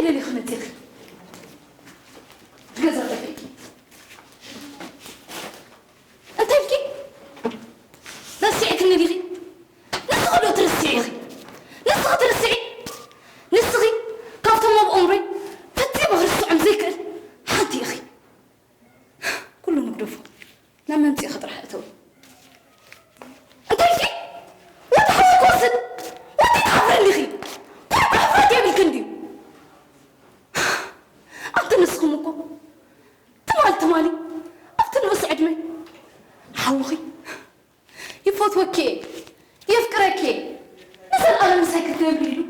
ደሊኺ መፂኺ? ገዛ ጠፊእኪ እንታይ ኢልኪ? ረሲዕክኒ ዲኺ? ንስኺ ዶ ትርስዒ ኢኺ? ንስኺ ትርስዒ? ንስኺ ካብቶም ኣብ ዑምረይ ፈጺመ ክርስዖም ዘይክእል ሓንቲ ኢኺ። ኩሉ ንግደፎ። ናብ መምጽኢኺ ጥራሕ እተዊ። እንታይ ኢልኪ? ወዲ ሓወይ ክወስድ? ወዲ ትሓፍሪ እንዲኺ? ኩሉ ሕፍረት የብልክን ድዩ? ኣንቲ ንስኹም እኮ ትማል ትማሊ ኣብቲ ንኡስ ዕድመ ሓውኺ ይፈትወኪ እየ፣ የፍቅረኪ እየ፣ ንዘለኣለም ምሳይ ክትነብሪ ኢሉ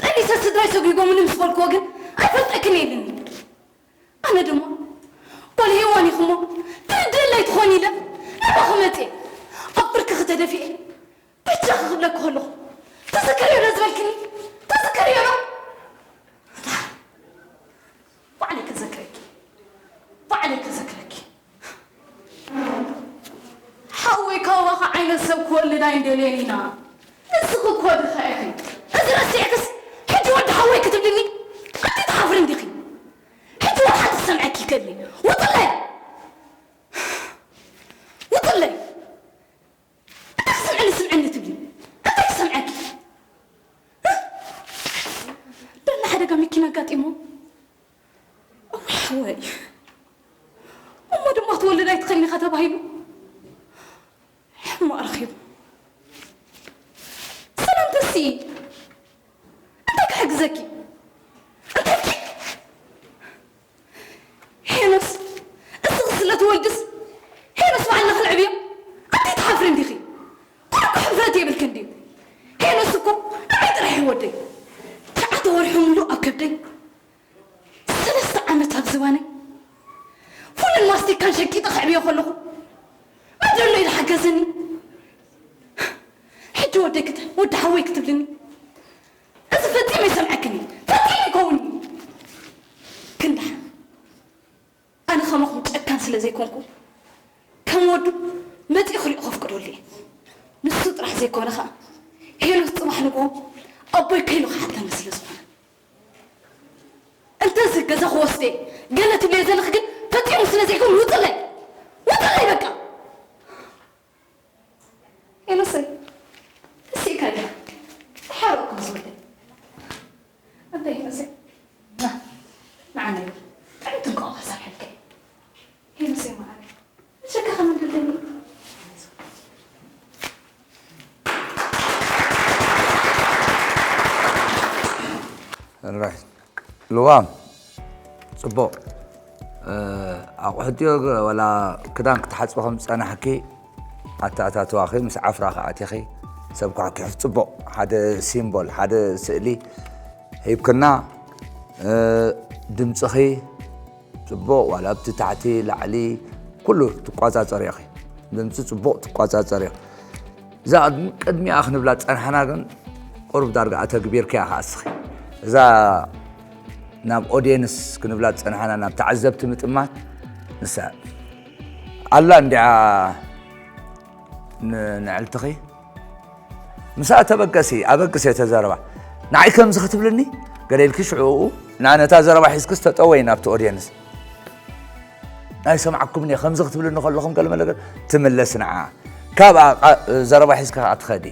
ጠኒሰ ስድራይ ሰጒጎምኒ ምስ በልክዎ ግን ኣይፈልጠክን እየ ኢሉኒ። ኣነ ድማ ጓል ሄዋን ኢኹሞ ትርድእለይ ትኾን ኢለ ናባኺ መፅየ ኣብ ብርክኺ ተደፊኤ በጃኺ ክብለኪ ከለኹ ትዝክርዮ ዶ ዝበልክኒ? ትዝክርዮ ዶ? ባዕለይ ክዘክረኪ፣ ባዕለይ ክዘክረኪ። ሓወይ ካባኺ ዓይነት ሰብ ክወልድ ኣይንደልዮን ኢና። ንስኺ እኮ ድኻ ኢኺ። እዚ ረሲዕክስ ሕጂ ወዲ ሓወይ ክትብልኒ? ኣንቲ ትሓፍሪ እንዲኺ። ሕጂ ዋላ ሓንቲ ክሰምዐኪ ይከልኒ። ውጥለይ! ውጥለይ! እንታይ ክስምዐኒ ስምዐኒ ትብሊ? እንታይ ክሰምዐኪ? ደላ ሓደጋ መኪና ኣጋጢሞ። እዋይ ሓወይ። እሞ ድማ ትወልድ ኣይትኽእልን ኢኻ ተባሂሉ። ሕማቕ ረኺቡ። ሰላም ተስኢ። እንታይ ክሕግዘኪ? እንታይ ኢልኪ? ሄኖስ፣ እስኺ ስለ ትወልድስ ሄኖስ ባዕልና ክንዕብዮ? ኣንቲ ትሓፍሪ እንዲኺ? ኩሉ እኮ ሕፍረት የብልክን ድዩ? ሄኖስ እኮ ንዓይ ጥራሕ እዩ ወደይ። ትሽዓተ ወርሒ ሙሉእ ኣብ ከብደይ፣ ሰለስተ ዓመት ኣብ ዝባነይ ፉልን ማስቲካን ሸቂጠ ከዕብዮ ከለኹ መን ዘሎ ኢሉ ሓገዘኒ? ሕጂ ወደይ ክተ-፣ ወዲ ሓወይ ክትብልኒ? እዚ ፈጺሙ ይሰምዐክን እዩ። ፈጺሙ ይከውን እዩ። ግን ደሓን ኣነ ከማኹም ጨካን ስለ ዘይኮንኩ ከም ወዱ መጺኡ ክሪኦ ከፍቅደሉ እየ። ንሱ ጥራሕ ዘይኮነ ኸኣ ሄኖስ ጽባሕ ንግሆ ኣቦይ ከይሉ ክሓተኒ ስለ ዝኾነ። እንተ እዚ ገዛ ክወስደ ገለ ትብልዮ ዘለኺ ግን ፈጺሙ ስለ ዘይኮን ውጽለይ። ውጽለይ በቃ። ሄኖሰይ፣ ተሲእካ ዲኻ? ተሓረቕኩም ዝወደይ። ኣደ ሄኖሰይ፣ ና፣ ንዓና እዩ። ጥዕምቲ እንቋቑሖ ክሰርሐልካ እየ። ሄኖሰይ መዓረይ፣ ንሸካ ከመን ደለኒ? ራይት። ልዋም፣ ጽቡቕ። እ፣ ኣቑሑት ድዮ ግ-፣ ወላ ክዳን ክትሓጽቢ ከም ዝጸናሕኪ ኣተኣታትዋኺ፣ ምስ ዓፍራኺ ኣቲኺ፣ ሰብ ኳሕኪሑ፣ ጽቡቕ። ሓደ ሲምቦል፣ ሓደ ስእሊ ሂብክና። እ፣ ድምጽኺ ጽቡቕ፣ ዋላ ኣብቲ ታሕቲ፣ ላዕሊ፣ ኩሉ ትቋጻጸሪ ኢኺ። ድምጺ ጽቡቕ ትቋጻጸሪ ኢኺ። እዛ ቅድሚ-፣ ቅድሚኣ ክንብላ ዝጸናሕና ግን ቁሩብ ዳርጋ ኣተግቢርክያ ኸኣ እስኺ። እዛ ናብ ኦድየንስ ክንብላ ዝጸናሕና፣ ናብ ተዓዘብቲ ምጥማት፣ ንሳ ኣላ እንዲኣ ን-፣ ንዕልትኺ። ምስኣ ተበገሲ፣ ኣበግሲ እተ ዘረባ። ንዓይ ከምዚ ክትብልኒ? ገለ ኢልኪ ሽዑኡ፣ ንኣነ እታ ዘረባ ሒዝክስ ተጠወይ ናብቲ ኦድየንስ። ኣይሰማዕኩምን እየ፣ ከምዚ ክትብልኒ ከለኹም ገለ መለ ገለ ትምለስ ንዓ። ካብኣ ቃ-፣ ዘረባ ሒዝካ ከኣ ትኸዲ።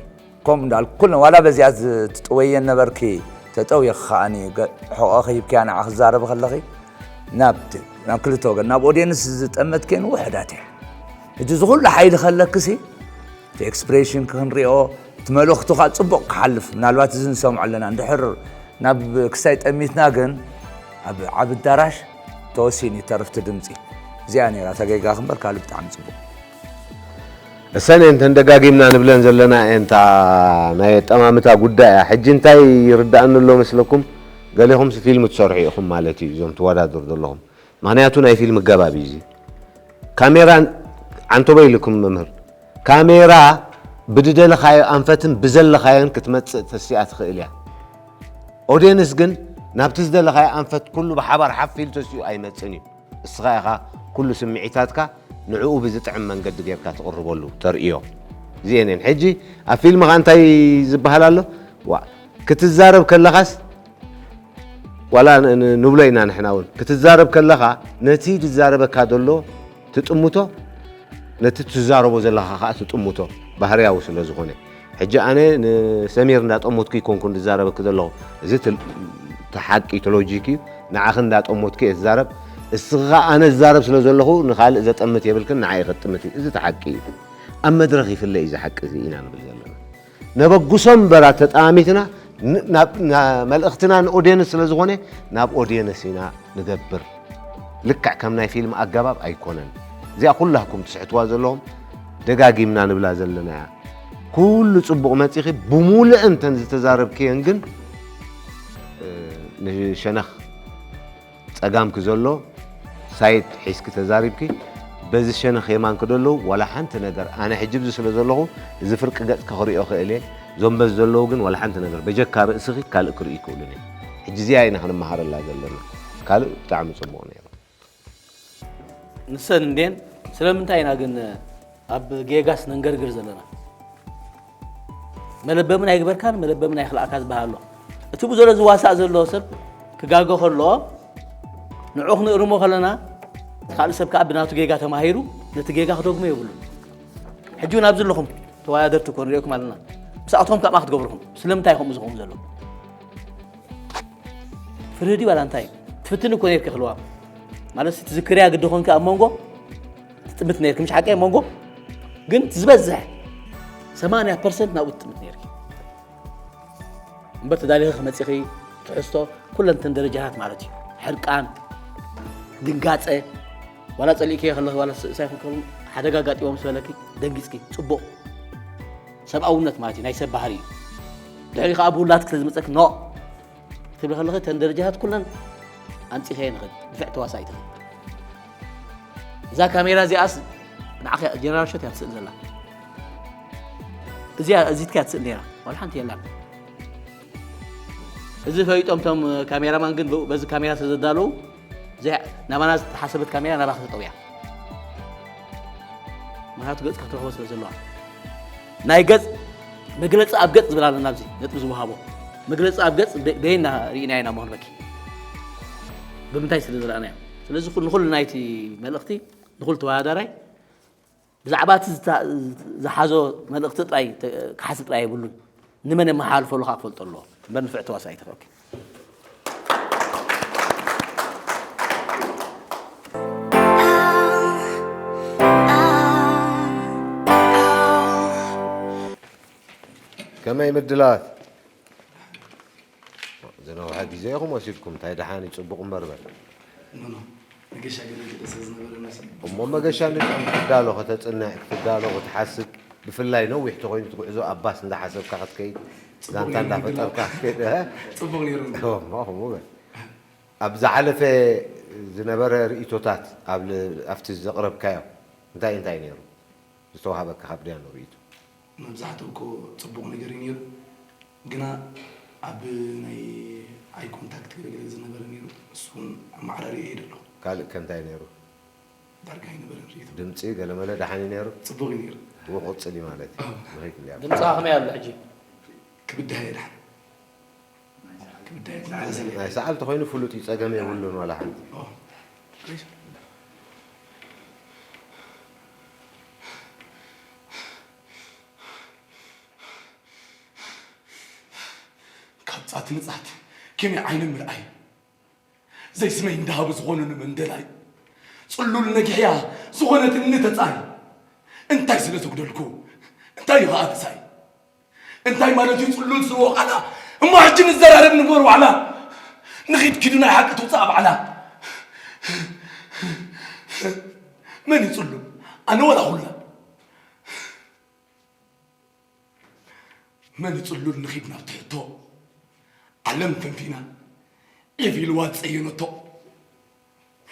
ከምኡ እንዳልኩ ኩለን ዋላ በዚኣ ዝ-፣ ትጥወየን ነበርኪ፣ ተጠውየኺ ከኣኒ፣ ገ-፣ ሕቖኺ ሂብክያ ንዓ ክትዛረቢ ከለኺ፣ ናብቲ፣ ናብ ክልተ ወገን፣ ናብ ኦድየንስ ዝጠመትክየን ውሑዳት እያ። ሕጂ እዚ ኩሉ ሓይሊ ከለክሲ፣ እቲ ኤክስፕሬሽን ክንሪኦ፣ እቲ መልእኽቱ ከኣ ጽቡቕ ክሓልፍ፣ ምናልባት እዚ ንሰምዖ ኣለና። እንድሕር ናብ ክስታይ ጠሚትና ግን፣ ኣብ ዓቢ ኣዳራሽ ተወሲኑ እዩ ተረፍቲ ድምጺ። እዚኣ ነይራ ተገይጋኺ እምበር፣ ካልእ ብጣዕሚ ጽቡቕ። እሰን እየን ተን ደጋጊምና ንብለን ዘለና እየን፣ እታ ናይ ኣጠማምታ ጉዳይ እያ። ሕጂ እንታይ ይርድኣኒ ኣሎ መስለኩም? ገሌኹምሲ ፊልም ትሰርሑ ኢኹም ማለት እዩ፣ እዞም ትወዳደሩ ዘለኹም። ምኽንያቱ ናይ ፊልም ኣገባብ እዩ እዚ። ካሜራ ዓንተቦ ኢልኩም መምህር። ካሜራ ብድደለኻዮ ኣንፈትን ብዘለኻዮን ክትመጽእ ተሲኣ ትኽእል እያ። ኦድየንስ ግን ናብቲ ዝደለኻዮ ኣንፈት ኩሉ ብሓባር ሓፍ ኢሉ ተሲኡ ኣይመጽእን እዩ። እስኻ ኢኻ ኩሉ ስምዒታትካ ንዕኡ ብዝጥዕም መንገዲ ጌርካ ትቕርበሉ፣ ተርእዮ። እዚኤን እየን። ሕጂ ኣብ ፊልምኻ እንታይ ዝበሃል ኣሎ? ዋ፣ ክትዛረብ ከለኻስ ዋላ ን- ን- ንብሎ ኢና ንሕና እውን ክትዛረብ ከለኻ ነቲ ዝዛረበካ ዘሎ ትጥምቶ፣ ነቲ ትዛረቦ ዘለኻ ከዓ ትጥምቶ ባህርያዊ ስለ ዝኾነ። ሕጂ ኣነ ንሰሚር እንዳጠሞትኩ ይኮንኩ ዝዛረበኪ ዘለኹ። እዚ እቲ ሓቂ እቲ ሎጂክ እዩ። ንዓኺ እንዳጠሞትኩ እየ ዝዛረብ። እስኻ ኣነ ዝዛረብ ስለ ዘለኹ ንኻልእ ዘጠምት የብልክን፣ ንዓይ ከጥምት እዩ። እዚ እቲ ሓቂ እዩ። ኣብ መድረኽ ይፍለ እዩ እዚ ሓቂ እዚ ኢና ንብል ዘለና። ነበግሶ እምበር ተጠማሚትና ን- ናብ- ና- መልእኽትና ንኦድየንስ ስለ ዝኾነ ናብ ኦድየንስ ኢና ንገብር። ልክዕ ከም ናይ ፊልም ኣገባብ ኣይኮነን። እዚኣ ኩላኩም ትስሕትዋ ዘለኹም ደጋጊምና ንብላ ዘለና እያ። ኩሉ ጽቡቕ መጺኺ፣ ብሙሉእ እንተን ዝተዛረብክየን ግን ንሸነኽ ጸጋምኪ ዘሎ ሳይድ ሒዝኪ ተዛሪብኪ፣ በዚ ሸነኽ የማንኪ ዘለዉ ዋላ ሓንቲ ነገር፣ ኣነ ሕጂ ብዚ ስለ ዘለኹ እዚ ፍርቂ ገጽኪ ክርእዮ ክእል እየ። እዞም በዚ ዘለዉ ግን ዋላ ሓንቲ ነገር በጀካ ርእስኺ ካልእ ክርእዩ ይክእሉን እዮም። ሕጂ እዚኣ ኢና ክንመሃረላ ዘለና። ካልእ ብጣዕሚ ጽቡቕ ነይሩ። ንሰን እንዴን ስለምንታይ ኢና ግን ኣብ ጌጋስ ነንገርግር ዘለና? መለበምን ኣይግበርካን መለበምን ኣይክልኣካ ዝበሃል ኣሎ። እቲ ብዘሎ ዝዋሳእ ዘሎ ሰብ ክጋገ ከሎ ንዑ ክንእርሞ ከለና ካልእ ሰብ ከዓ ብናቱ ጌጋ ተማሂሩ ነቲ ጌጋ ክደግሞ የብሉን። ሕጂ እውን ኣብዚ ኣለኹም ተወዳደርቲ እኮ ንሪኦኩም ኣለና። ምስኣቶም ከምኣ ክትገብርኹም ስለምንታይ ከምኡ ዝኸውን ዘሎ? ፍርህ ድዩ ዋላ እንታይ? ትፍትን እኮ ነርኪ ክልዋ ማለት ትዝክርያ ግዲ ኾንኪ ኣብ መንጎ ትጥምት ነርኪ ምሽ ሓቀይ መንጎ ግን ዝበዝሕ ሰማንያ ፐርሰንት ናብኡ ትጥምት ነርኪ እምበር ተዳሊኺ ክመፂኺ ትሕዝቶ ኩለንተን ደረጃታት ማለት እዩ ሕርቃን ድንጋፀ ዋላ ፀሊእኪ ከለኺ ዋላ ሳይኹን ከም ሓደጋ ኣጋጢሞም ዝበለኪ ደንጊፅኪ ፅቡቕ ሰብኣውነት ማለት እዩ ናይ ሰብ ባህሪ እዩ ድሕሪ ከዓ ብውላድ ክለ ዝመፀኪ ኖ ትብል ከለኺ እተን ደረጃታት ኩለን ኣምፂኸ ንኽእል ድፍዕ ተዋሳኢት እዛ ካሜራ እዚኣስ ንዓኸ ጀነራል ሸት እያ ትስእል ዘላ እዚኣ እዚትካ እያ ትስእል ነራ ዋላ ሓንቲ የላን እዚ ፈሊጦም ቶም ካሜራማን ግን በዚ ካሜራ ስለ ዘዳለዉ ናባና ዝተሓሰበት ካሜራ ናባኻ ተጠውያ ምክንያቱ ገፅካ ክትረኽቦ ስለ ዘለዋ ናይ ገፅ መግለፂ ኣብ ገፅ ዝብል ኣለና ኣብዚ ነጥቢ ዝወሃቦ መግለፂ ኣብ ገፅ በይና ርኢና ኢና መኽንበኪ ብምንታይ ስለ ዝረኣናዮ ስለዚ ንኩሉ ናይቲ መልእኽቲ ንኩሉ ተወዳዳራይ ብዛዕባ እቲ ዝሓዞ መልእኽቲ ጥራይ ክሓስብ ጥራይ የብሉን ንመን የመሓላልፈሉ ከዓ ክፈልጦ ኣለዎ እምበር ንፍዕ ተዋሳኢ ተፈኪ ከመይ ምድላት ዝነውሐ ግዜ ኢኹም ወሲድኩም እንታይ ደሓን እዩ ጽቡቕ እምበር በል መገሻ ገለ ገለ ስለ ዝነበረ መሰለኝ እሞ መገሻ ንግዕም ክትዳሎ ከተጽንዕ ክትዳሎ ክትሓስብ ብፍላይ ነዊሕ ተኮይኑ እቲ ጉዕዞ ኣብ ባስ እንዳሓሰብካ ክትከይድ ዛንታ እንዳፈጠርካ ክትከይድ ጽቡቕ ነይሩ እሞ ከምኡ በል ኣብ ዝሓለፈ ዝነበረ ርእቶታት ኣብቲ ዘቕረብካዮ እንታይ እንታይ ነይሩ ዝተዋሃበካ ካብ ዲያኑ ርእቶ መብዛሕትኡ እኮ ፅቡቕ ነገር እዩ ነይሩ ግና ኣብ ናይ ኣይ ኮንታክት ገለገለ ዝነበረ ነይሩ እሱ እውን ኣመዓራሪ እየ ደሎ ካልእ ከ እንታይ ነይሩ ዳርጋ ኣይነበረን ርእቶ ድምፂ ገለመለ ደሓን እዩ ነይሩ ፅቡቕ እዩ ነይሩ ብኡ ክቕፅል እዩ ማለት እዩ ንኸይድ እንዲያ ድምፅኻ ከመይ ኣሎ ሕጂ ክብድሃ እየ ደሓን ክብድሃ እየ ዝመለሰ ነይሩ ናይ ሰዓል ተኾይኑ ፍሉጥ እዩ ፀገም የብሉን ዋላ ሓንቲ ካብ ፃት ንፃት ከመይ ዓይነት ምርኣይ ዘይስመይ እንዳሃቡ ዝኾኑኒ መንደላይ ፅሉል ነጊሕያ ዝኾነትኒ ተፃይ እንታይ ስለ ዘጉደልኩ እንታይ እዩ ከዓ ተሳይ እንታይ ማለት እዩ ፅሉል ስርዎ ቃላ እሞ ሕጂ ንዘራረብ ንግበር ዋዕላ ንኺድ ኪዱ ናይ ሓቂ ትውፃእ ባዕላ መን እዩ ፅሉል ኣነ ወላ ኩላ መን እዩ ፅሉል ንኺድ ናብቲ ሕቶ ዓለም ፈንፊና ዒፍ ኢልዋ ዝፀየነቶ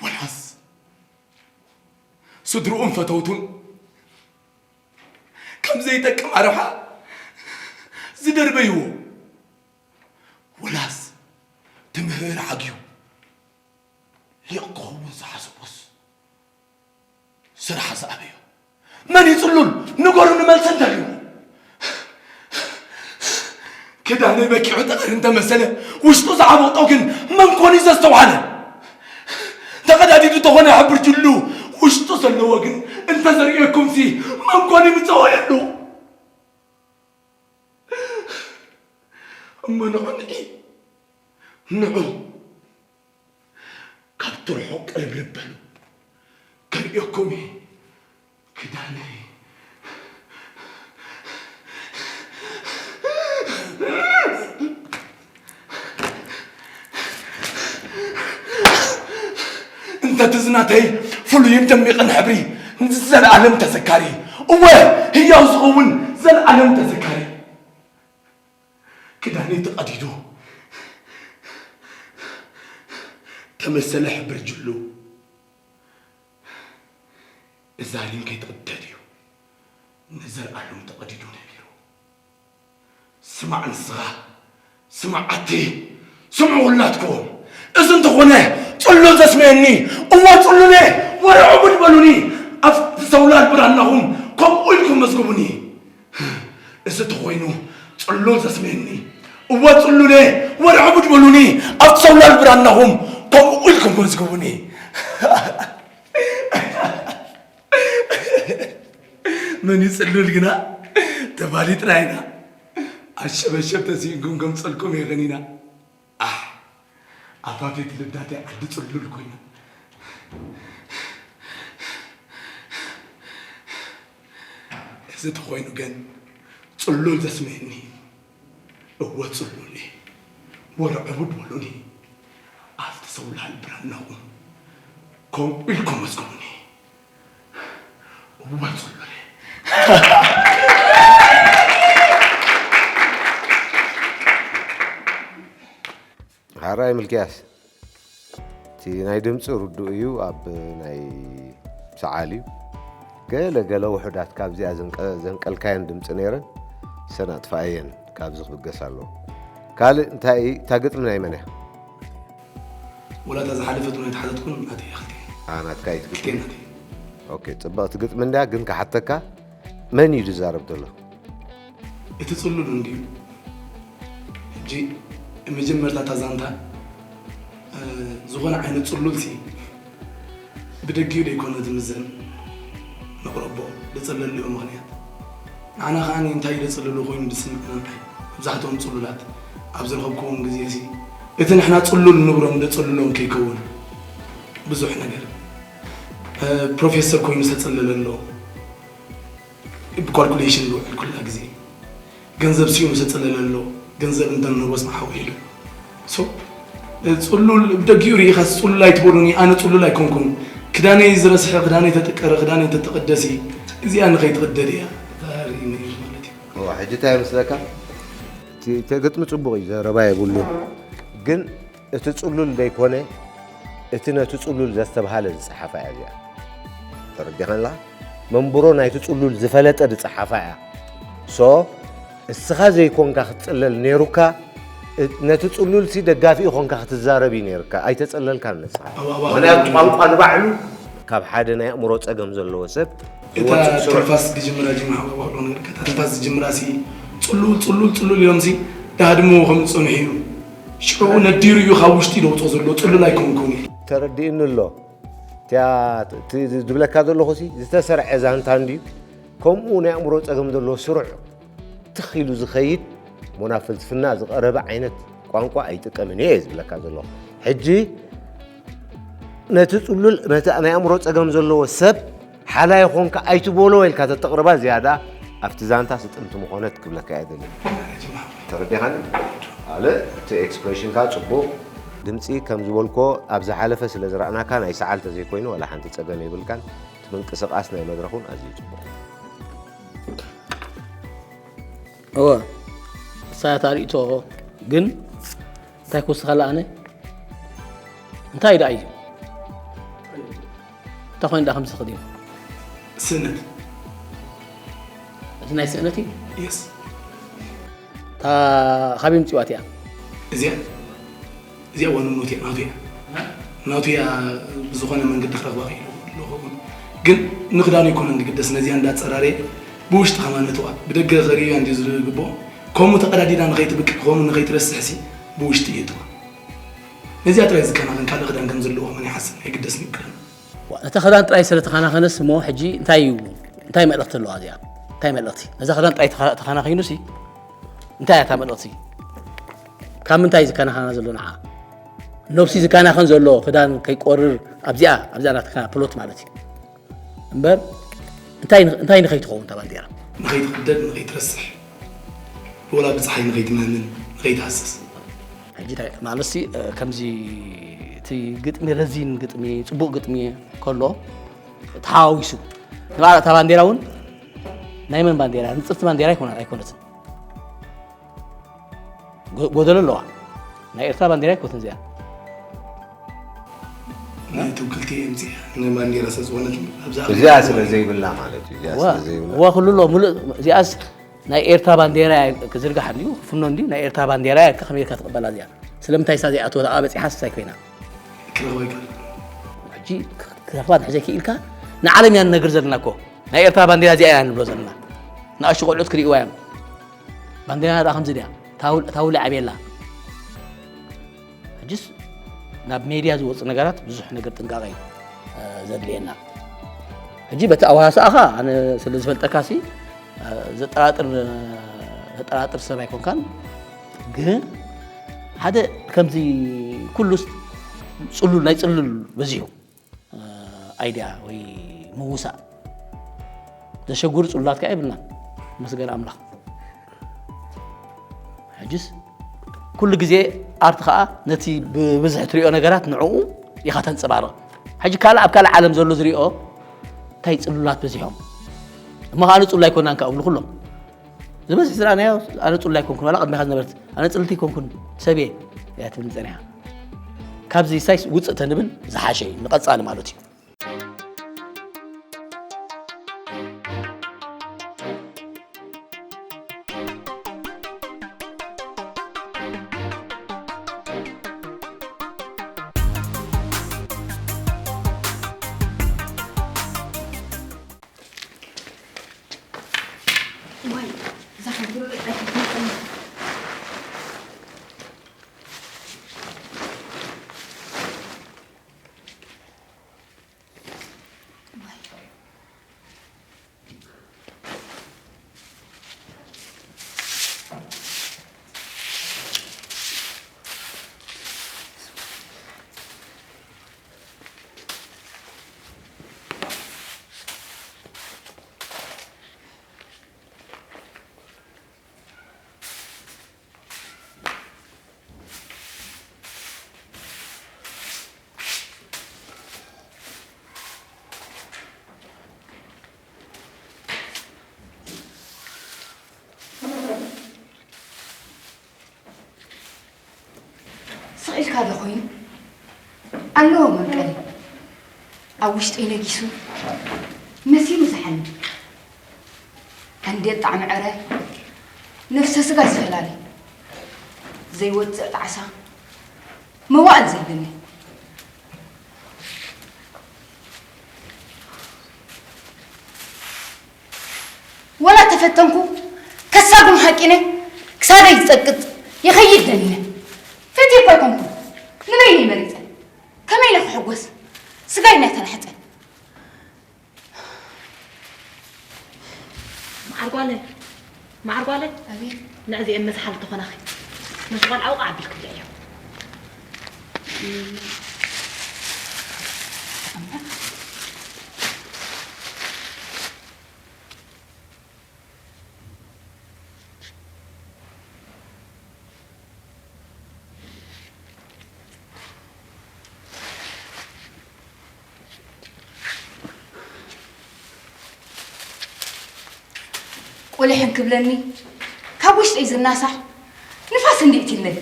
ወላስ ስድርኡን ፈተውቱን ከም ዘይጠቅም ኣረብሓ ዝደርበይዎ ወላስ ትምህር ዓግዩ ሊቕ ክኸውን ዝሓሰቦስ ስራሕ ዝኣበዮ መን ይፅሉል ንገሩኒ መልሲ እንተልዩ ክዳ ኣነ በኪዑ ጠጠር እንተመሰለ፣ ውሽጡ ዝዓበጦ ግን መን ኮን እዩ ዘስተውዓለ? ተቐዳዲዱ ተኾነ ሕብር ጅሉ ውሽጡ ዘለዎ ግን እንተዘርእየኩምሲ መን ኮን እዩ ምጸወየሉ? እሞ ንዑ ንዒ፣ ንዑ። ካብቲ ርሑቕ ቅልብልብ በሉ። ከርእየኩም እየ። ክዳነይ። እንተ እቲ ዝናተይ ፍሉይን ደሚቕን ሕብሪ ንዘለኣለም ተዘካሪ፣ እወ ህያው ዝኸውን ዘለኣለም ተዘካሪ። ክዳነይ ተቐዲዱ ተመሰለ ሕብር ጅሉ። እዛ ሪም ከይትቕደድ እዩ ንዘለኣለም ተቐዲዱ ነቢሩ። ስማዕ ንስኻ፣ ስማዕ ኣቲ፣ ስምዑ ሁላትኩም። እዚ እንተኾነ ጽሉል ዘስመየኒ፣ እወ ጽሉለ፣ ወረ ዕቡድ በሉኒ። ኣብቲ ሰውላል ብራናኹም ከምኡ ኢልኩም መዝግቡኒ። እዚ ተኾይኑ ጽሉል ዘስመየኒ፣ እወ ጽሉለ፣ ወረ ዕቡድ በሉኒ። ኣብቲ ሰውላል ብራናኹም ከምኡ ኢልኩም መዝግቡኒ። መን እዩ ጽሉል ግና ተፋሊጥና ኢና። ኣሸበሸብ ተሲእንኩም ከምጸልኩም የቐኒና። ኣሕ፣ ኣፋፌት ልዳተይ ዓዲ ጽሉል ኮይና። እዚ ተኾይኑ ግን ጽሉል ዘስመየኒ፣ እወ ጽሉል እየ። ወረ ዕቡድ በሉኒ። ኣብቲ ሰውላል ብራናኹም ከምኡ ኢልኩም መዝግቡኒ። እወ ጽሉል እየ። ሓራይ ምልክያስ፣ እቲ ናይ ድምፂ ርዱእ እዩ፣ ኣብ ናይ ሰዓል እዩ። ገለ ገለ ውሑዳት ካብዚኣ ዘንቀ-፣ ዘንቀልካየን ድምፂ ነይረን፣ ሰን ኣጥፋኣየን፣ ካብዚ ክብገስ ኣለዎ። ካልእ እንታይ፣ እታ ግጥሚ ናይ መን እያ? ወላ እታ ዝሓለፈት እውን ኣይተሓተትኩን፣ ናተይ እያ ክልቲኤን። ኣ፣ ናትካ እዩ እቲ ግጥሚ? ክልቲኤን ናተይ። ኦኬ፣ ጽብቕቲ ግጥሚ እንድያ፣ ግን ክሓተካ፣ መን እዩ ዝዛረብ ዘሎ? እቲ ጽሉል እንድዩ። ሕጂ መጀመርታ እታ ዛንታ፣ እ፣ ዝኾነ ዓይነት ጽሉልሲ ብደጊኡ ደይኮነ ዝምዘን፣ ነቕረቦ ደጸለልዮ ምኽንያት። ንዓና ከኣ እንታይ ደጸለሉ ኮይኑ ዝስምዐና እንታይ? መብዛሕትኦም ጽሉላት ኣብ ዝረኸብክዎም ግዜሲ፣ እቲ ንሕና ጽሉል ንብሮም ደጸልሎም ከይከውን ብዙሕ ነገር። እ፣ ፕሮፌሰር ኮይኑ ዝተጸለለ ኣሎ። ብኳልኩሌሽን ዝውዕል ኩላ ግዜ። ገንዘብ ስኢኑ ዝተጸለለ ኣሎ። ገንዘብ እንተንህቦስ ንሓው ኢሉ። ሶ፣ ጽሉል፣ ብደጊኡ ርኢኻስ ጽሉል ኣይትበሉኒ፣ ኣነ ጽሉል ኣይኮንኩን። ክዳነይ ዝረስሐ፣ ክዳነይ ተጥቀረ፣ ክዳነይ ተተቐደሲ፣ እዚኣ ንኸይትቕደድ እያ። እታ ርኢኒ ማለት እዩ። እዋ፣ ሕጂ እንታይ ይመስለካ? እቲ፣ እቲ ግጥሚ ጽቡቕ እዩ፣ ዘረባ የብሉን። ግን እቲ ጽሉል ዘይኮነ፣ እቲ ነቲ ጽሉል ዘስተብሃለ ዝጸሓፋ እያ እዚኣ። ተረዲኻን ኣለኻ? መንብሮ ናይቲ ጽሉል ዝፈለጠ ዝጸሓፋ እያ። ሶ፣ እስኻ ዘይኮንካ ክትጽለል ነይሩካ፣ እ-፣ ነቲ ጽሉልሲ ደጋፊኡ ኮንካ ክትዛረብ እዩ ነይርካ። ኣይተጸለልካን ንስኻ። ኣዋ፣ ኣዋ፣ ምኽንያቱ ኣዋ። ቋንቋ ንባዕሉ ካብ ሓደ ናይ ኣእምሮ ጸገም ዘለዎ ሰብ እታ ዝወጽእ ስሩዕ ትንፋስ ዝጅምራ ጅማ ሃዋዋ ከሎ ነገር፣ እታ ትንፋስ ዝጅምራ ሲ ጽሉል፣ ጽሉል፣ ጽሉል ኢሎም ሲ ይሃድምዎ ከም ዝጸንሑ እዩ። ሽዑ ነዲሩ እዩ ካብ ውሽጢ ደውጾ ዘሎ፣ ጽሉል ኣይኮንኩን እዩ። ተረዲእኒ ኣሎ። እቲኣ፣ እቲ ዝብለካ ዘለኹ ሲ ዝተሰርዐ ዛንታ እንድዩ። ከምኡ ናይ ኣእምሮ ጸገም ዘለዎ ስሩዕ ትኽ ኢሉ ዝኸይድ፣ እሞ ናብ ፍልስፍና ዝቐረበ ዓይነት ቋንቋ ኣይጥቀምን እየ ዝብለካ ዘለኹ። ሕጂ ነቲ ጽሉል፣ ነቲ ናይ ኣእምሮ ጸገም ዘለዎ ሰብ ሓላይ ኾንካ ኣይትበሎ ኢልካ ተተቕርባ ዝያዳ ኣብቲ ዛንታ ስጥምቲ ምኾነት ክብለካ እየ ደሊ። ተረዲኻኒ? ኣለ እቲ ኤክስፕሬሽንካ ጽቡቕ። ድምጺ ከም ዝበልኮ ኣብ ዝሓለፈ ስለ ዝረኣናካ ናይ ሰዓል ተዘይኮይኑ ዋላ ሓንቲ ጸገም የብልካን። እቲ ምንቅስቓስ ናይ መድረኹን ኣዝዩ ጽቡቕ። እወ፣ ንሳ እታ ርእይቶ ግን እንታይ ክውስኸላ ኣነ? እንታይ ደኣ እዩ? እንታይ ኮይኑ ደኣ ከምዚ ክድዩ? ስእነት። እዚ ናይ ስእነት እዩ? የስ። እታ ካበይ ምጽዋት እያ? እዚኣ? እዚኣ ዋና ኖት እያ፣ ናቱ እያ። ናቱ እያ፣ ብዝኾነ መንገዲ ክረኽባ ክኢሉ ኣለኹ። ግን ንኽዳኑ ኣይኮነን ዝግደስ፣ ነዚኣ እንዳጸራረየ ብውሽጢ ከማን ነትዋ። ብደገ ከርእያ እንድዩ ዝግብኦ፣ ከምኡ ተቐዳዲዳ ንኸይትብቅዕ፣ ከምኡ ንኸይትረስሕሲ ብውሽጢ እየትዋ። ነዚኣ ጥራይ ዝከናኸን ካልእ ክዳን ከም ዘለዎ መን ይሓስብ? ኣይግደስን ይብቅዕን። ዋ፣ ነታ ክዳን ጥራይ ስለ ተኸናኸነስ እሞ ሕጂ እንታይ እዩ? እንታይ መልእኽቲ ኣለዋ እዚኣ? እንታይ መልእኽቲ? ነዛ ክዳን ጥራይ ተኸ-፣ ተኸናኺኑሲ እንታይ እያ እታ መልእኽቲ? ካብ ምንታይ እዩ ዝከናኸና ዘሎ ንዓ? ነብሲ ዝከናኸን ዘሎ ክዳን ከይቆርር ኣብዚኣ፣ ኣብዚኣ ናትካ ፕሎት ማለት እዩ። እምበር እንታይ ን-፣ እንታይ ንኸይትኸውን እታ ባንዴራ? ንኸይትቕደድ፣ ንኸይትረስሕ፣ ወላ ብፀሓይ ንኸይትምህምን፣ ንኸይትሃስስ። ሕጂ እንታይ ማለትሲ፣ እ፣ ከምዚ እቲ ግጥሚ ረዚን ግጥሚ፣ ጽቡቕ ግጥሚ ከሎ ተሓዋዊሱ፣ ንባዕላ እታ ባንዴራ እውን ናይ መን ባንዴራ? ንጽርቲ ባንዴራ ኣይኮነ-፣ ኣይኮነትን። ጎ-፣ ጎደሎ ኣለዋ። ናይ ኤርትራ ባንዴራ ኣይኮነትን እዚኣ። ናይ ትውክልቲ እየ ምጽኣ፣ ናይ ባንዴራ ስለ ዝኾነት ኣብዛ እዚኣ ስለ ዘይብላ ማለት እዩ። እዚኣ ዋ፣ ስለ ዘይብላ። ዋ፣ ኩሉ ኣሎ፣ ሙሉእ፣ እዚኣስ ናይ ኤርትራ ባንዴራ እያ ክዝርጋሕ እንድዩ፣ ክፍኖ እንድዩ፣ ናይ ኤርትራ ባንዴራ እያ፣ ከመይ ኢልካ ትቕበላ እዚኣ? ስለምንታይ እሳ ዘይኣተወት ኣብኣ በጺሓስ እንታይ ኮይና? ክረኽባ ኣይክእልን። ሕጂ ክረኽባ እንድሕር ዘይክኢልካ፣ ንዓለም እያ ንነግር ዘለና እኮ። ናይ ኤርትራ ባንዴራ እዚኣ እያ ንብሎ ዘለና። ንኣሽቱ ቆልዑት ክርእይዋ እዮም። ባንዴራ ደኣ ከምዚ ድያ? ታውል-፣ ታውሊ ዓብየላ። ሕጅስ ናብ ሜድያ ዝወፁ ነገራት ብዙሕ ነገር ጥንቃቐ እዩ፣ እ፣ ዘድልየና። ሕጂ በቲ ኣወሃስኣኻ ኣነ ስለ ዝፈልጠካሲ፣ እ፣ ዘጠራጥር፣ ዘጠራጥር ሰብ ኣይኮንካን። ግን ሓደ ከምዚ ኩሉስ ጽሉል፣ ናይ ጽሉል በዚሑ። እ፣ ኣይድያ ወይ ምውሳእ ዘሸግሩ ጽሉላት ከኣ የብልናን። መስገን ኣምላኽ። ሕጅስ ኩሉ ግዜ ኣርት ከኣ ነቲ ብብዝሒ ትሪኦ ነገራት ንዕኡ ኢኻ ተንጸባርቕ። ሕጂ ካልእ ኣብ ካልእ ዓለም ዘሎ ዝሪኦ እንታይ ጽሉላት በዚሖም። እሞ ከኣ ንጽሉ ኣይኮናን ከኣ እብሉ ኩሎም። ዝበዝሕ ዝረኣናዮ ኣነ ጽሉል ኣይኮንኩን፣ ዋላ ቅድሚኻ ዝነበረት ኣነ ጽልቲ ኣይኮንኩን፣ ሰብ እየ እያ ትብል ጸኒሓ። ካብዚ ሳይስ ውጽእ ተንብል ዝሓሸ እዩ፣ ንቐጻሊ ማለት እዩ። ዋይ፣ እዛ ሓንቲ ርኡይ ኣይትፈልጥን። ዋይ። ስቕ ኢልካ ዶ ኮይኑ? ኣለዎ መንቀሊ። ኣብ ውሽጠይ ነጊሱ መሲሉ ዝሓኒ። ኣንዴት ጣዕሚ ዕረ፣ ነፍሰ ስጋ ዝፈላሊ። ዘይወጽእ ጣዕሳ፣ መዋእል ዘይብኒ። ወላ ተፈተንኩ፣ ከሳጉም ሓቂነ፣ ክሳደይ ዝጸቅጥ፣ ይኸይድ ደሊነ። ፈትየ እኳ ኣይኮንኩን፣ ንበይነይ መሪጸ። ከመይ ኢለ ክሕጎስ? ስጋይ እናተላሕጸ። መዓር ጓለይ፣ መዓር ጓለይ፣ ኣቤት። ንዕዚኤን መዝሓል ተኾናኺ፣ ነቲ ቆልዓ ውቓዕ ኣቢልኪ ብልዕዮ። ቁሊሕ እንክብለኒ፣ ካብ ውሽጠይ ዝናሳሕ ንፋስ እንዲእትለይ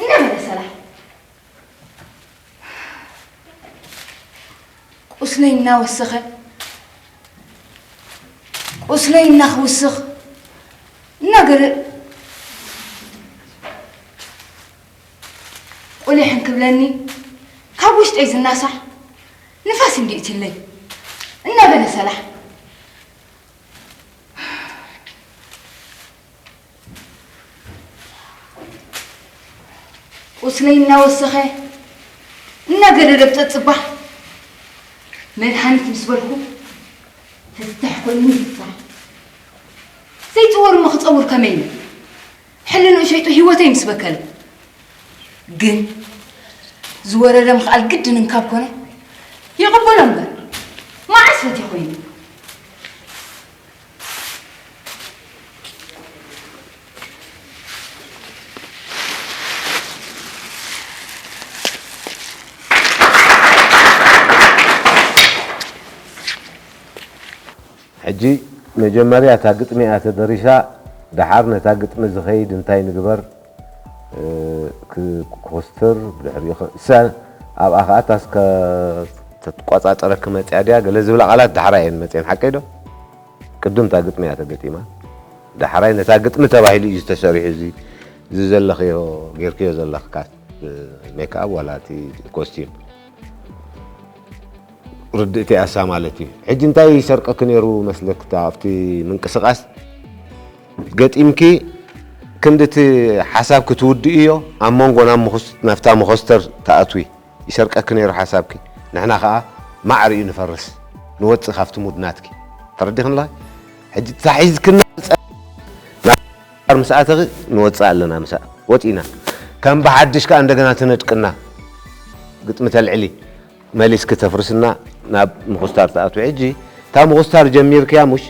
እናበለ ሰላሕ። ቁስለይ እናወሰኸ፣ ቁስለይ እናኽውስኽ እናገለ፣ ቁሊሕ እንክብለኒ፣ ካብ ውሽጠይ ዝናሳሕ ንፋስ እንዲእትለይ እናበለ ሰላሕ። ቁስለይ እናወሰኸ እናገደደ ብፀፅባሕ መድሃኒት ምስ በልኩ ፍታሕ ኮይኑ ይፍታሕ። ዘይፅወር እሞ ክፀውር ከመይ ኢለ? ሕልንኡ ሸይጡ ህይወተይ ምስ በከለ። ግን ዝወረደ ምኽኣል ግድን እንካብ ኮነ ይቕበሎ እምበር መዓስ ፈትየ ኮይኑ? ሕጂ መጀመርያ እታ ግጥሚ እያ ተደሪሳ፣ ደሓር ነታ ግጥሚ ዝኸይድ እንታይ ንግበር ክኮስትር ብድሕሪኡ እሳ ኣብኣ ከዓ እታ እስከ ተትቆፃፀረኪ መፅያ ድያ ገለ ዝብላ ቃላት ደሓራ እየን መፅየን ሓቀይ ዶ? ቅድም እታ ግጥሚ እያ ተገጢማ። ዳሕራይ ነታ ግጥሚ ተባሂሉ እዩ ዝተሰሪሑ እዚ እዚ ዘለኽዮ ጌርክዮ ዘለኽካ ሜክኣፕ ዋላ እቲ ኮስቲም ርድእቲ ኣሳ ማለት እዩ። ሕጂ እንታይ ይሰርቀኪ ነይሩ መስለክ ኣብቲ ምንቅስቃስ ገጢምኪ ክንድቲ ሓሳብ ክትውድእዮ ኣብ መንጎ ናብታ መኾስተር ትኣትዊ ይሰርቀኪ ነይሩ ሓሳብኪ፣ ንሕና ኸኣ ማዕር እዩ ንፈርስ፣ ንወጽእ ካብቲ ሙድ ናትኪ። ተረዲኽኒ ኣለኺ? ሕጂ እታ ሒዝክና ዝጸ- ናብ ባር ምስ ኣተኺ ንወጽእ ኣለና፣ ምስኣ ወጺእና። ከም ብሓድሽ ከኣ እንደገና ትነድቅና፣ ግጥሚ ተልዕሊ፣ መሊስኪ ተፍርስና፣ ናብ ምኹስታር ትኣትዊ። ሕጂ እታ ምኹስታር ጀሚርክያ፣ ሙሽ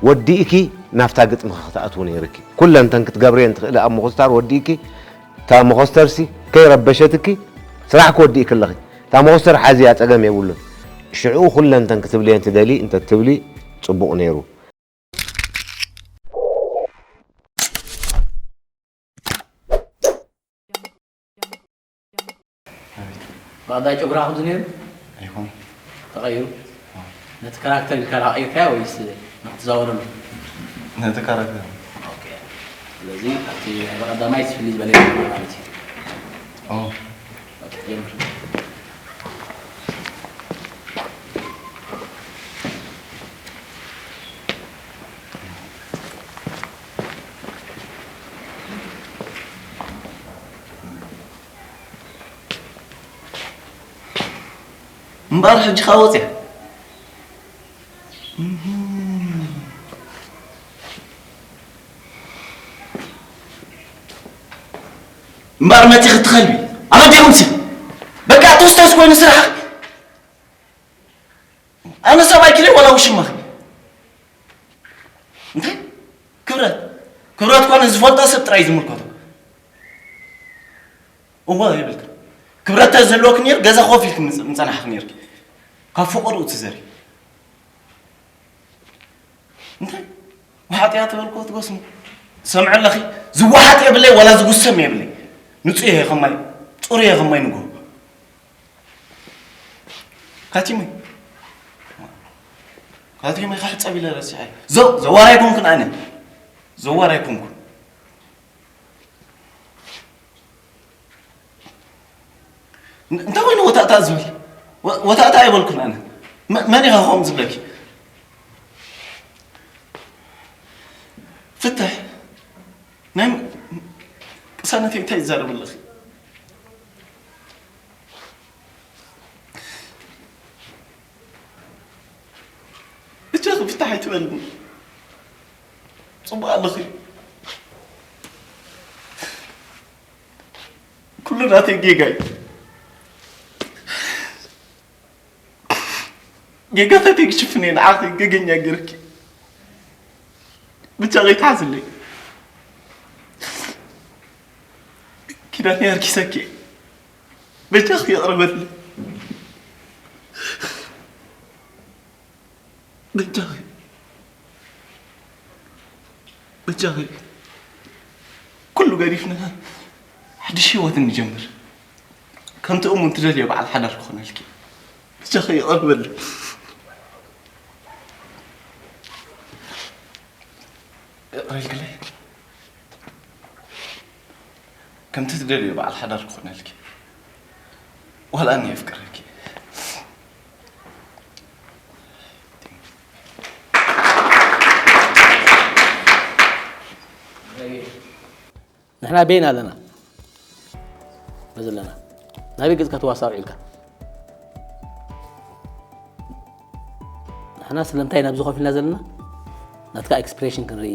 ወዲእኪ ናብታ ግጥምኺ ክትኣትዊ ነይርኪ። ኩለን እተን ክትገብርየን ትኽእሊ ኣብ ምኹስታር ወዲእኪ እታ መኾስተርሲ ከይረበሸትኪ ስራሕ ክወዲእኪ ኣለኺ። እታ መኾስተር ሓዝያ ጸገም የብሉን። ሽዑ ኩለንተን ክትብልየን ትደልዪ እንተትብሊ ጽቡቕ ነይሩ። ብቐዳይ ጨጉራ ከምዚ ነይሩ ኣይኮን። ተቐይሩ። ነቲ ካራክተር ኢልካ ዶ ቀይርካዮ ወይስ ንክትዛወረሉ? ነቲ ካራክተር። ኦኬ። ስለዚ ኣብቲ ናይ ብቐዳማይ ፍልይ ዝበለ ይኸውን ማለት እዩ። ኦ። ኦኬ፣ ጀምር። እምበኣር ሕጂ ኸኣ ወጽያ። እምበኣር መጺኺ ትኸልቢ ኣበዲኹምሲ በቃ ቶስቶስ ኮይኑ ስራሕኺ። ኣነ ሰብኣይኪ ድየ ዋላ ውሽማኺ? እንታይ ክብረት ክብረት ኮነ ዝፈልጦ ሰብ ጥራይ ዝምልከቶ። እወ ይብልካ ክብረት ተዝህልወኪ ነይሩ ገዛ ኮፍ ኢልኪ ምጸናሕኺ ነይርኪ ካብ ፈቐድኡ ትዘሪ። እንታይ ዋሓጥያ ትበልኮ ትጎስሙ ትሰምዒ ኣለኺ። ዝወሓጥ የብለይ ዋላ ዝጉሰም የብለይ። ንጹህ እየ ከማይ ጽሩይ እየ ከማይ ንግሆ። ካቲመይ ካቲመይ ክሕጸብ ኢለ ረሲዐ። ዘዋር ኣይኮንኩን ኣነ ዘዋር ኣይኮንኩን። እንታይ ኮይኑ ወታእታ ዝብል ወታእታ ኣይበልኩን ኣነ። መን ኢኻ ከምኡ ዝብለኪ? ፍትሕ ናይ ቅሳነተይ እንታይ ይዛረብ ኣለኺ? ብቻ ክፍታሕ ኣይትበልኒ። ጽቡቕ ኣለኺ። ኩሉ ናተይ ጌጋ እዩ። ጌጋታተይ ክሽፍን እየ ንዓኺ ገገኛ ገይርኪ። ብቻ ከይትሓዝለይ። ኪዳነይ ኣርኪሰኪ። በጃኺ ይቕረ በልለይ። በጃኺ በጃኺ ኩሉ ገዲፍና ሓድሽ ህይወት ንጀምር። ከምቲ እሙን ትደልዮ በዓል ሓዳር ክኾነልኪ በጃኺ ይቕረ በልለይ። ይቕረ ኢልክለይ። ከምቲ ትደልዮ በዓል ሓዳር ክኾነልኪ ዋላ ኣነ የፍቅረኪ። ንሕና በይና ኣለና። ዘለና? ናበይ ገጽካ ተዋሳእ ውዒልካ? ንሕና ስለምንታይ ናብዚ ኮፍ ኢልና ዘለና? ናትካ ኤክስፕሬሽን ክንርኢ፣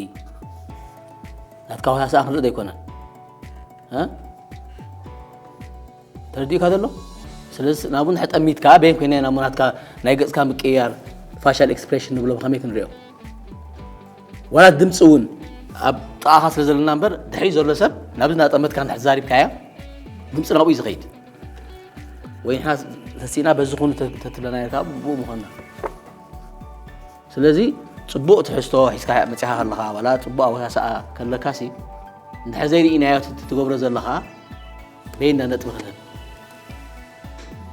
ናትካ ወሳስኣ ክንርኢ ዘይኮነን። እ? ተረዲእካ ዘሎ? ስለዚ ናብኡ እንድሕር ጠሚትካ፣ በይን ኮይና ናሞ ናትካ ናይ ገጽካ ምቅይያር፣ ፋሻል ኤክስፕሬሽን ንብሎ ብኸመይ ክንሪኦ? ዋላ ድምፂ እውን ኣብ ጥቓኻ ስለ ዘለና እምበር፣ ድሕሪኡ ዘሎ ሰብ ናብዚ እናጠመትካ እንድሕር ተዛሪብካያ፣ ድምፂ ናብኡ እዩ ዝኸይድ። ወይ ንሕና ተሲእና በዚ ኩኑ ተ-፣ ተትብለና ነርካ፣ ብኡ ምኾንና። ስለዚ ጽቡቕ ትሕዝቶ ሒዝካ መጺኻ ከለኻ፣ ዋላ ጽቡቕ ኣወሳስኣ ከለካሲ፣ እንድሕር ዘይርኢናዮ ት-፣ ትገብሮ ዘለኻ፣ በይንና ነጥቢ ክንህብ።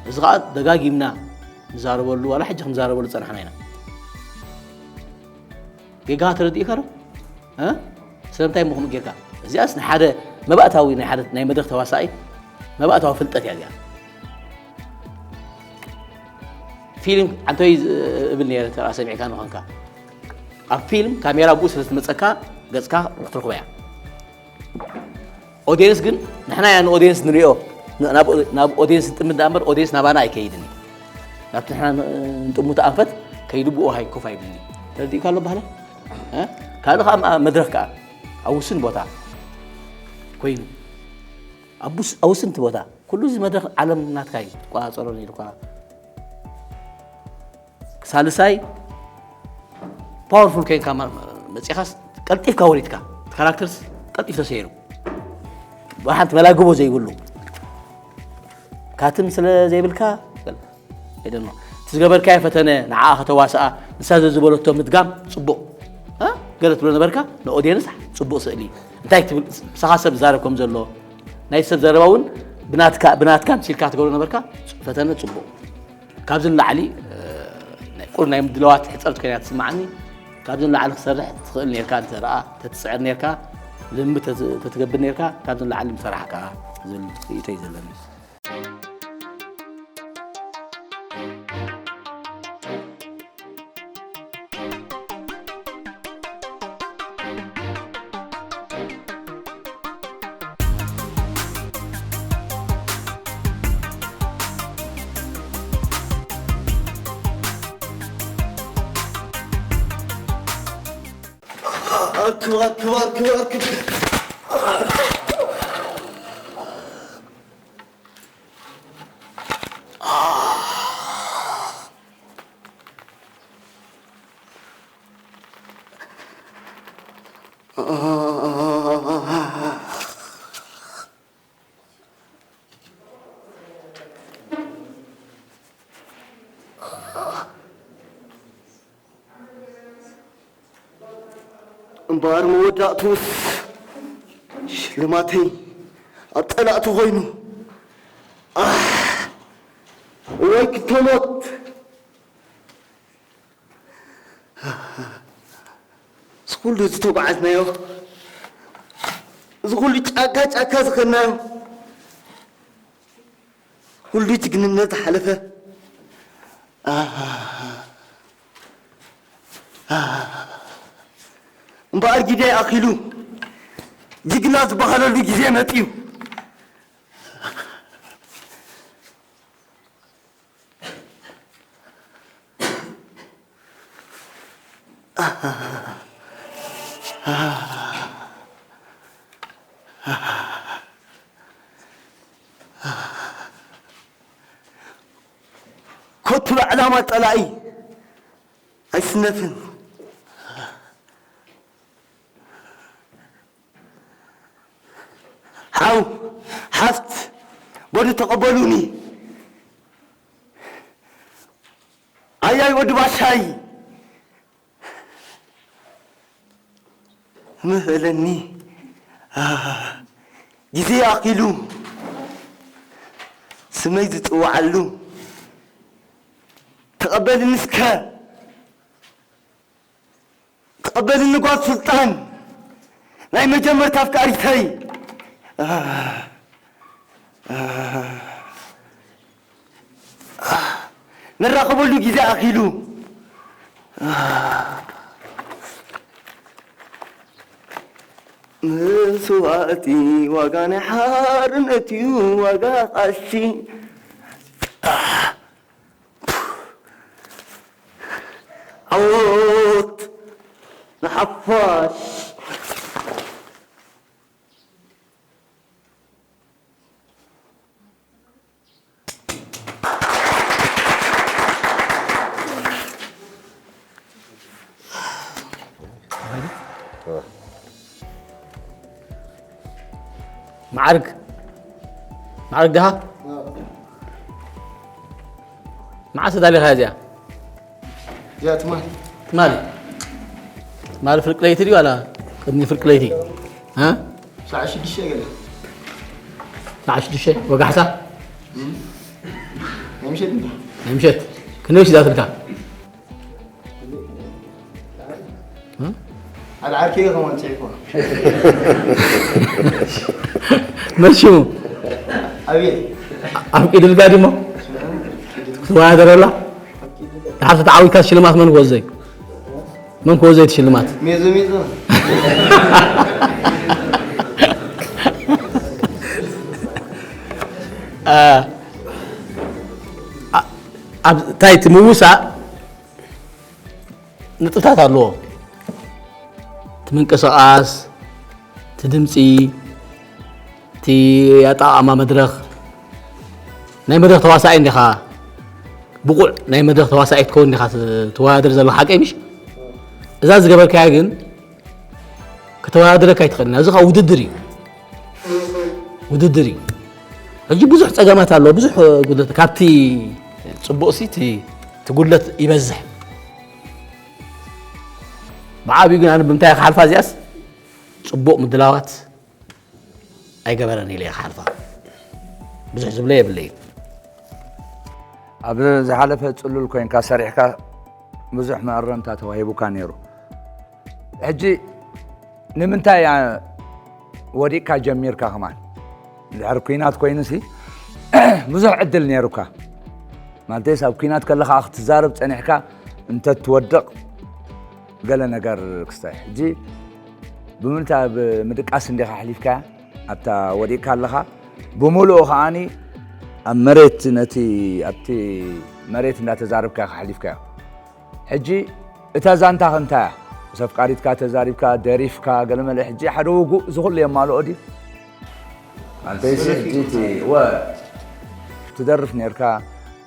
እዚ ኸኣ ደጋጊምና ንዛረበሉ፣ ዋላ ሕጂ ክንዛረበሉ ዝጸናሕና ኢና። ጌጋ ተረዲእካ ዶ? እ? ስለምንታይ እሞ ከምኡ ጌርካ? እዚኣስ ንሓደ መባእታዊ ናይ ሓደ ናይ መድረኽ ተዋሳኣይ መባእታዊ ፍልጠት እያ እዚኣ። ፊልም ኣንቶይ ዝ-፣ እብል ነይረ፣ ተራ ሰሚዕካ ንኾንካ። ኣብ ፊልም ካሜራ ብኡ ስለ ትመጸካ ገጽካ ክትረኽቦ እያ። ኦድየንስ ግን ንሕና እያ ንኦድየንስ ንሪኦ። ን-፣ ናብ፣ ናብ ኦድየንስ ንጥምት ደኣ እምበር ኦድየንስ ናባና ኣይከይድን እዩ። ናብቲ ንሕና ን-፣ ንጥምቶ ኣንፈት ከይዱ ብኡ ሃይ ኮፍ ኣይብልን እዩ። ተረዲእካ ኣሎ ባህለ? እ? ካልእ ከኣ ኣብ መድረኽ ከኣ ኣብ ውሱን ቦታ ኮይኑ፣ ኣብ ውስ-፣ ኣብ ውስንቲ ቦታ ኩሉ እዚ መድረኽ ዓለም ናትካ እዩ። ትቆጻጸሮ ነይሩካ። ሳልሳይ ፓወርፉል ኮይንካ ማ-፣ መጺኻስ ቀልጢፍካ ወሪድካ። ካራክተርስ ቀልጢፍ ተሰይሩ። ብሓንቲ መላግቦ ዘይብሉ። ካትም ስለ ዘይብልካ፣ I don't know። እቲ ዝገበርካዮ ፈተነ፣ ንዓኣ ከተዋስኣ፣ ንሳ ዘዝበለቶ ምድጋም ጽቡቕ። እ? ገለ ትብሎ ነበርካ፣ ንኦድየንስ ጽቡቕ ስእሊ። እንታይ ትብል፣ ንስኻ ሰብ ዝዛረብ ከም ዘሎ፣ ናይ ሰብ ዘረባ እውን ብናትካ፣ ብናትካ ምሲልካ ትገብሮ ነበርካ፣ ፈተነ ጽቡቕ። ካብዚ ንላዕሊ፣ እ፣ ናይ ቁር ናይ ምድላዋት ሕጽረት ኮይና ትስምዓኒ። ካብዚ ንላዕሊ ክሰርሕ ትኽእል ኔርካ እንተ ደኣ ተትጽዕር ኔርካ፣ ልምምድ ተት-፣ ተትገብር ኔርካ፣ ካብዚ ንላዕሊ ምሰራሕካ ዝብል ርእይቶ እዩ ዘለኒ። ኣርክብ፣ ኣርክብ፣ ኣርክብ፣ ኣርክብ። እምበኣር መወዳእትኡስ ሽልማተይ ኣብ ጸላእቲ ኾይኑ። ኣሕ! እዋይ ክተሞት! እዚ ኩሉ ዝተጓዓዝናዮ፣ እዚ ኩሉ ጫካ ጫካ ዝኸድናዮ፣ ኩሉ ጅግንነት ዝሓለፈ፣ ኣሃ፣ ኣሃ። እምበኣር ግዳይ ኣኺሉ፣ ጅግና ዝበሃለሉ ግዜ መጺኡ። ኮቱ ንዕላማ ጸላኢ ኣይስነፍን። ሓው፣ ሓፍት፣ በሉ ተቐበሉኒ። ኣያይ ወዲ ባሻይ። ምህለኒ። ኣህ፣ ግዜ ኣኺሉ። ስመይ ዝጽውዓሉ። ተቐበልኒ እስከ። ተቐበልኒ ጓል ሱልጣን፣ ናይ መጀመርታ ኣፍቃሪተይ። ኣህ፣ ኣህ፣ ኣህ፣ ንራኸበሉ ግዜ ኣኺሉ። ኣህ። መስዋእቲ ዋጋ ናይ ሓርነት እዩ፣ ዋጋ ቃልሲ። ዓወት ንሓፋሽ። መዓርግ መዓርግ ደሃ መዓስ ተዳሊኻ እዚኣ? እዚኣ ትማሊ ትማሊ ትማሊ ፍርቂ ለይቲ ድዩ ዋላ ቅድሚ ፍርቂ ለይቲ? እ? ሰዓት ሽዱሽተ ገለ ሰዓት ሽዱሽተ ወጋሕታ? ናይ ምሸት እንዳ ናይ ምሸት ክንደይ ወሲዳትልካ? ሓደ ዓርኪ ከማን ጽሒፍዋ መን ሽሙ? ኣብየ ኣፍቂድልካ ድሞ ክትወዳደረላ? ድሓር ተተዓዊትካ ሽልማት መን ክወዘይ? መን ክወዘይ እቲ ሽልማት? ሜዞ ሜዞ ኣብ እንታይ እቲ ምውሳእ ነጥብታት ኣለዎ። እቲ ምንቅስቓስ፣ እቲ ድምፂ፣ እቲ ኣጠቓቕማ መድረኽ፣ ናይ መድረኽ ተዋሳኣይ እንዲኻ፣ ብቑዕ ናይ መድረኽ ተዋሳኣይ ክትከውን እንዲኻ ትወዳደር ዘለኻ ሓቀይ ምሽ? እዛ ዝገበርካያ ግን ከተወዳድረካ ኣይትኽእልን። እዚ ኸዓ ውድድር እዩ። ውድድር እዩ። ሕጂ ብዙሕ ፀገማት ኣለዎ፣ ብዙሕ ጉድለት ካብቲ ፅቡቕ ሲ እቲ እቲ ጉድለት ይበዝሕ። ብዓብዩ ግን ኣነ ብምንታይ ክሓልፋ እዚኣስ ፅቡቕ ምድላዋት ኣይገበረን ኢለ እየ ክሓልፋ። ብዙሕ ዝብለ የብለይን። ኣብ ዝሓለፈ ፅሉል ኮይንካ ሰሪሕካ ብዙሕ መእረምታ ተዋሂቡካ ነይሩ። ሕጂ ንምንታይ ወዲቕካ ጀሚርካ ከማን? ድሕሪ ኩናት ኮይኑሲ ብዙሕ ዕድል ነይሩካ። ማለተይስ ኣብ ኩናት ከለኻ ክትዛረብ ፀኒሕካ እንተትወድቕ ገለ ነገር ክስታይ። ሕጂ ብምንታይ ኣብ ምድቃስ እንዲኻ ኣሕሊፍካያ ኣብታ ወዲቕካ ኣለኻ። ብምሉኡ ከዓኒ ኣብ መሬት ነቲ ኣብቲ መሬት እንዳተዛረብካ ኢኻ ኣሕሊፍካዮ። ሕጂ እታ ዛንታ ከ እንታይ እያ? ምስ ኣፍቃሪትካ ተዛሪብካ፣ ደሪፍካ፣ ገለመለ። ሕጂ ሓደ ውጉእ እዚ ኩሉ የማልኦ ድዩ? ኣንተይሲ ሕጂ እቲ ወ ትደርፍ ነርካ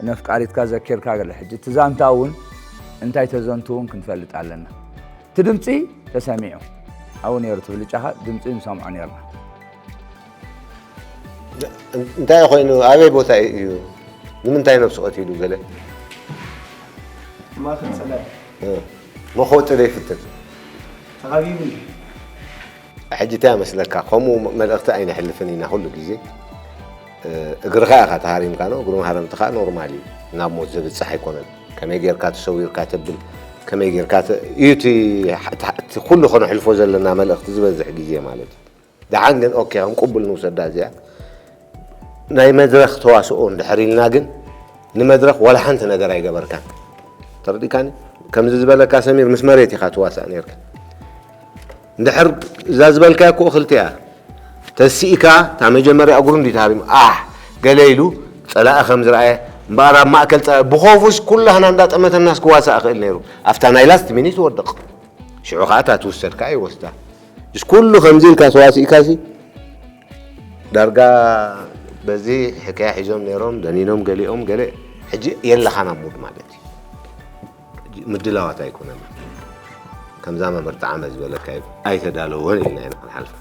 ነፍቃሪትካ ዘኪርካ ገለ ሕጂ እቲ ዛንታ እውን እንታይ ተዘንቱ እውን ክንፈልጥ ኣለና። እቲ ድምፂ ተሰሚዑ ኣብኡ ነይሩ እቲ ብልጫኻ ድምፂ ንሰምዖ ነርና። እንታይ ኮይኑ ኣበይ ቦታ እዩ ንምንታይ ነብሱ ቀቲሉ ገለ ማእኸል ፀላኢ መኸወጢ ዘይፍትን ተቐቢቡ እዩ። ሕጂ እንታይ መስለካ ከምኡ መልእኽቲ ኣይነሕልፍን ኢና ኩሉ ግዜ እግርኻ ኢኻ ተሃሪምካ ነው እግሩ መሃረምትኻ ኖርማል እዩ ናብ ሞት ዘብፅሕ ኣይኮነን ከመይ ጌርካ ተሰዊርካ ተብል ከመይ ጌርካ እዩ እቲ ኩሉ ከነሕልፎ ዘለና መልእኽቲ ዝበዝሕ ግዜ ማለት እዩ ደሓን ግን ኦኬ ከም ቅቡል ንውሰዳ እዚኣ ናይ መድረኽ ተዋስኦ እንድሕር ኢልና ግን ንመድረኽ ዋላ ሓንቲ ነገር ኣይገበርካን ተረዲእካኒ ከምዚ ዝበለካ ሰሚር ምስ መሬት ኢኻ ትዋሳእ ነርካ እንድሕር እዛ ዝበልካያ እኮ ክልቲኣ ተሲእካ እታ መጀመርያ እግሩ እንዲ ተሃሪሙ ኣሕ ገለ ኢሉ ጸላኢ ከም ዝረኣየ እምበኣር ኣብ ማእከል ጸላኢ ብኸፉስ ኩላህና እንዳጠመተናስ ክዋሳእ እኽእል ነይሩ ኣብታ ናይ ላስት ሚኒት ወድቕ ሽዑ ከዓ እታ ትውሰድ ከዓ ይወስዳ እስ ኩሉ ከምዚ ኢልካ ተዋሲእካ ሲ ዳርጋ በዚ ሕክያ ሒዞም ነይሮም ደኒኖም ገሊኦም ገለ ሕጂ የለኻን ኣብ ሙድ ማለት እዩ ምድላዋት ኣይኮነን ከምዛ መምህር ጣዕመ ዝበለካ እዩ ኣይተዳለወን ኢልና ኢና ክንሓልፍ